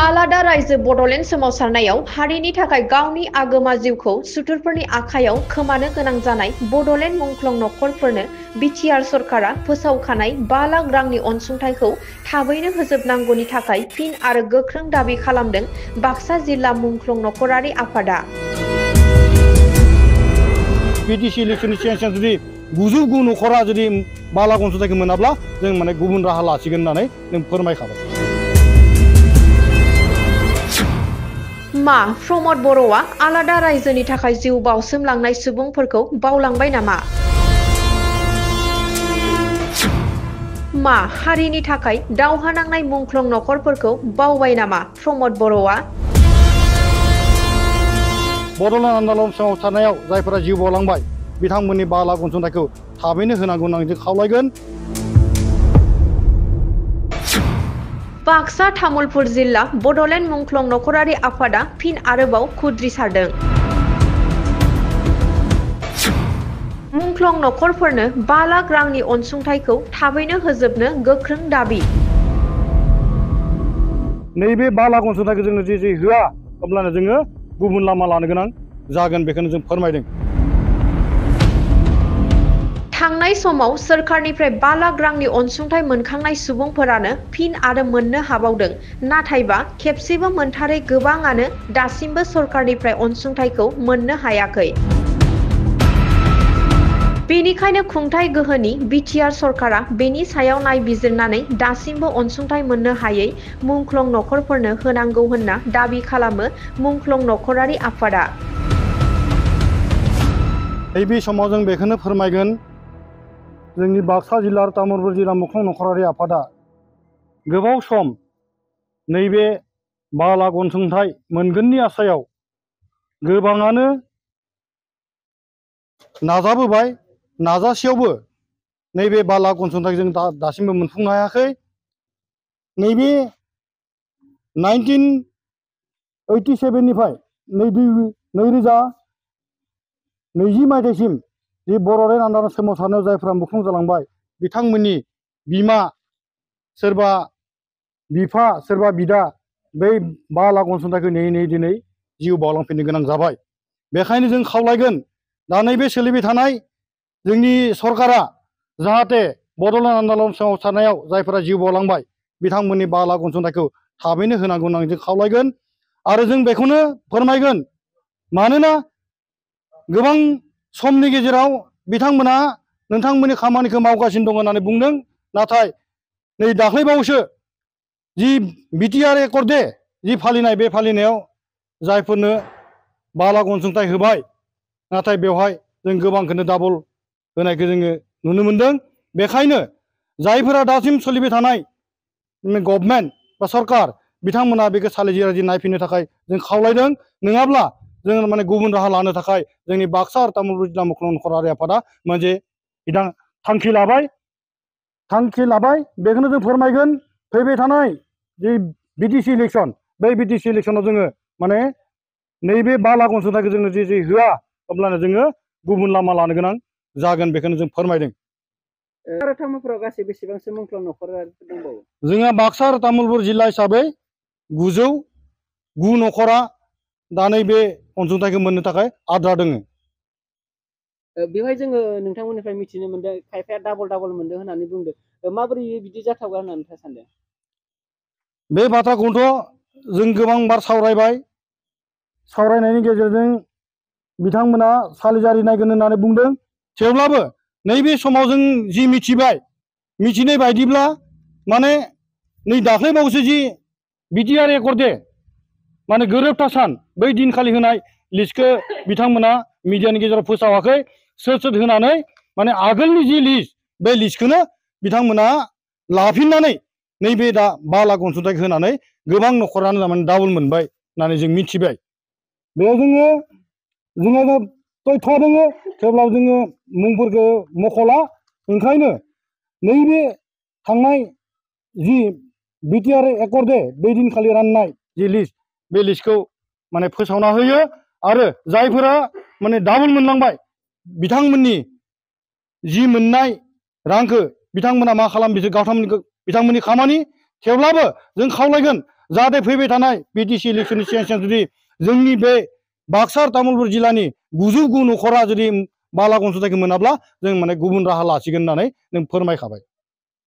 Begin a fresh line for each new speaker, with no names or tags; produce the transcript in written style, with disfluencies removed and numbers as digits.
आलादा रायजो बड'लेण्ड सोमावसारनायाव हारिनि थाखाय गावनि आगोमा जिउखौ सुथुरफोरनि आखायाव खोमानो गोनां जानाय बड'लेण्ड मुंख्लं नखरफोरनो बिटिआर सरकारा फोसावखानाय 5 लाख रांनि अनसुंथाइखौ थाबैनो होजोबनांगौनि थाखाय फिन आरो गोख्रों दाबि खालामदों बाक्सा जिल्ला मुंख्लं नखरारि आफादा।
बिटिसि इलेक्शननि सिगां जुदि 99 नखरा जुदि 5 लाख अनसुंथाइखौ मोनाब्ला जों माने गुबुन राहा लासिगोन होननानै जों फोरमायखाबाय।
मा प्रमद बर'आ आलादा रायजोनि थाखाय जिउ बावसोमलांनाय सुबुंफोरखौ बावलांबाय नामा? मा हारिनि थाखाय दावहा नांनाय मुंख्लं नखरफोरखौ बावबाय नामा प्रमद बर'आ?
बड'लेण्ड आन्दलन सोमावसारनायाव जायफोरा जिउ बावलांबाय बिथांमोननि 5 लाख अनसुंथाइखौ थाबैनो होनांगौ होननानै जों खावलायगोन।
बाक्सा तामुलपुर जिल्ला बड'लेण्ड मुंख्लं नखरारि आफादा फिन आरोबाव खुद्रिसारदों। मुंख्लं नखरफोरनो 5 लाख रांनि अनसुंथाइखौ थाबैनो होजोबनो गोख्रों दाबि।
नैबे 5 लाख अनसुंथाइखौ जोंनो जे होआ अब्लानो जोङो गुबुन लामा लानो गोनां जागोन बेखौनो जों फोरमायदों।
थांनाय समाव सोरखारनिफ्राय 5 लाख रांनि अनसुंथाइ मोनखांनाय सुबुंफोरानो फिन आरो मोननो हाबावदों। नाथायबा खेबसेबो मोनथारै गोबाङानो दासिमबो सरखारनिफ्राय अनसुंथाइखौ मोननो हायाखै। बेनिखायनो खुंथाय गोहोनि बिटिआर सरकारा बेनि सायाव नायबिजिरनानै दासिमबो अनसुंथाइ मोननो हायै मुंख्लं नखरफोरनो होनांगौ होनना दाबि खालामो मुंख्लं नखरारि आफादा।
नैबे समाव जों बेखौनो फोरमायगोन जोंनि बाक्सा जिल्ला आरो तामुलपुर जिल्ला मुंख्लं नखरारि आफादा गोबाव सम नैबे 5 लाख अनसुंथाइ मोनगोननि आसायाव गोबाङानो नाजाबोबाय। नाजासेयावबो नैबे 5 लाख अनसुंथाइखौ जों दासिमबो मोनफुंनो हायाखै। नैबे 1987 निफ्राय 2020 मायथाइसिम जि बड'लेण्ड आन्दलन सोमावसारनायाव जायफ्रा मुंख्लं जालांबाय बिथांमोननि बिमा सोरबा बिफा सोरबा बिदा बै 5 लाख अनसुंथाइखौ नेयै नेयै दिनै जिउ बावलांफिननो गोनां जाबाय। बेखायनो जों खावलायगोन दा नैबे सोलिबाय थानाय जोंनि सरकारा जाहाथे बड'लेण्ड आन्दलन सोमावसारनायाव जायफोरा जिउ बावलांबाय बिथांमोननि 5 लाख अनसुंथाइखौ थाबैनो होनांगौ होननानै जों खावलायगोन। आरो जों बेखौनो फोरमायगोन मानोना गोबां समनि गेजेराव बिथांमोना नोंथांमोननि खामानिखौ मावगासिनो दं होननानै बुंदों। नाथाय नै दाख्लैबावैसो जि बिटिआर एकर्ड डे जि फालिनाय बे फालिनायाव जायफोरनो 5 लाख अनसुंथाइ होबाय नाथाय बेवहाय जों गोबांखौनो डाबल होनायखौ जोङो नुनो मोनदों। बेखायनो जायफोरा दासिम सोलिबाय थानाय गभर्नमेन्ट बा सरकार बिथांमोना बेखौ सालिजिराजि नायफिननो थाखाय जों खावलायदों। नङाब्ला जों माने गुबुन राहा लानो थाखाय जोंनि बाक्सा आरो तामुलपुर जिल्ला मुंख्लं नखरारि आफादा मोनसे थांखि लाबाय। बेखौनो जों फोरमायगोन फैबाय थानाय जि बिटिसि इलेक्शन बै बिटिसि इलेक्शनाव जोङो माने नैबे 5 लाख अनसुंथाइखौ जोंनो जे होआ अब्लानो जोङो गुबुन लामा लानो गोनां जागोन बेखौनो जों फोरमायदों।
आरो तामुलपुराव गासै बेसेबांसो मुंख्लं नखरारि दंबावो?
जोंहा बाक्सा आरो तामुलपुर जिल्ला हिसाबै 909 नखरा दा नैबे अनसुंथाइखौ मोननो थाखाय आद्रा दोङो।
बेवहाय जोङो नोंथांमोननिफ्राय मिथिनो मोनदों खायफाया डाबल मोनदों होननानै बुंदों। माबोरै बिदि जाथावगोन होननानै नोंथाङा सानदों?
बे बाथ्राखौथ' जों गोबां बार सावरायबाय। सावरायनायनि गेजेरजों बिथांमोना सालिजारि नायगोन होननानै बुंदों। थेवब्लाबो नैबे समाव जों जि मिथिनाय बायदिब्ला माने नै दाख्लैबावैसो जि बिटिआर एकर्ड डे माने गोरोबथा सान बै दिनखालि होनाय लिस्टखौ बिथांमोना मिडियानि गेजेराव फोसावाखै। सोर होनानै माने आगोलनि जि लिस्ट बे लिस्टखौनो बिथांमोना लाफिननानै नैबे दा 5 लाख अनसुंथाइ होनानै गोबां नखरानो माने डाबल मोनबाय होननानै जों मिथिबाय। बेयाव जोङो तथ्य दङ थेवब्लाबो जोङो मुंफोरखौ मख'ला। ओंखायनो नैबे थांनाय जि बिटिआर एकर्ड डे बै दिनखालि राननाय जि लिस्ट बे लिस्टखौ माने फोसावना होयो आरो जायफोरा माने डाबल मोनलांबाय बिथांमोननि जि मोननाय रांखौ बिथांमोना मा खालाम बिथांमोननि खामानि। थेवब्लाबो जों खावलायगोन जाहाथे फैबाय थानाय बिटिसि इलेक्सननि सिगां सिगां जुदि जोंनि बे बाक्सा आरो तामुलपुर जिल्लानि 99 न'खरा जुदि बाला अनसुंथाइखौ मोनाब्ला जों माने गुबुन राहा लासिगोन होननानै जों फोरमायखाबाय।